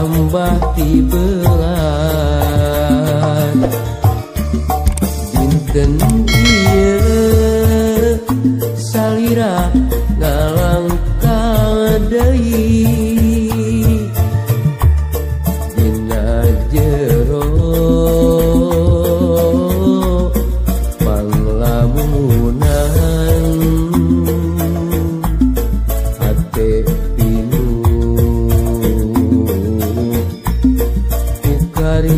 tambah tibelat. Dinten ieu salira ngalangkah deui dina jero panglamunan hate pinuh ku karingrang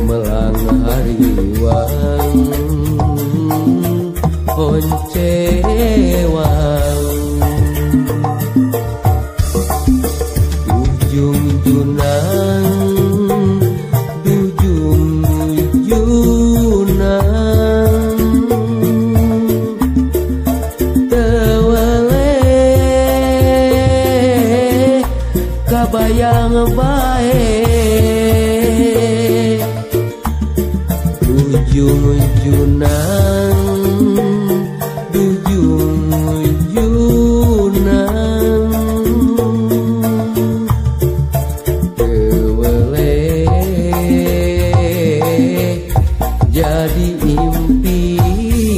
melang hariwang honcewang. Ujung junang ujung junang teweleh kabayang bae. Ujung junang ujung junang teweleh jadi impian.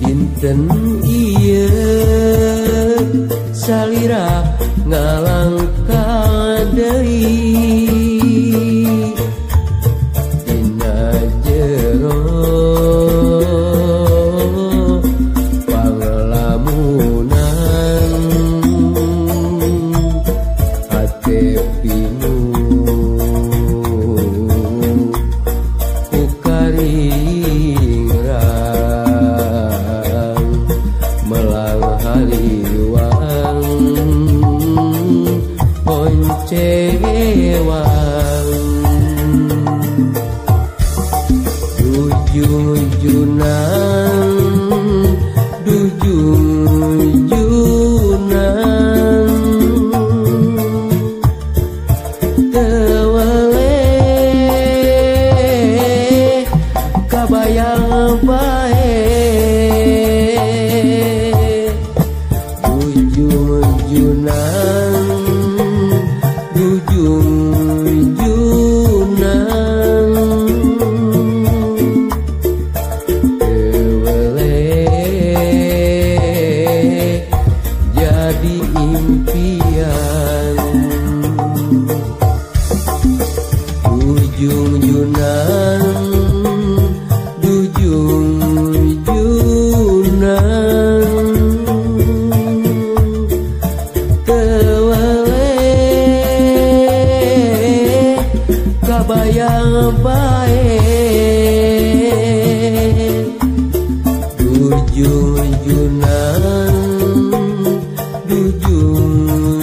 Dinten ieu salira ngalangkah deui dina jero panglamunan hate pinuh ku karingrang melang hariwang honcewang. Ujung junang ujung junang teweleh kabayang bae. Ujung junang ujung junang teweleh jadi impian. Ujung junang ujung junang teweleh kabayang bae. Ujung junang ujung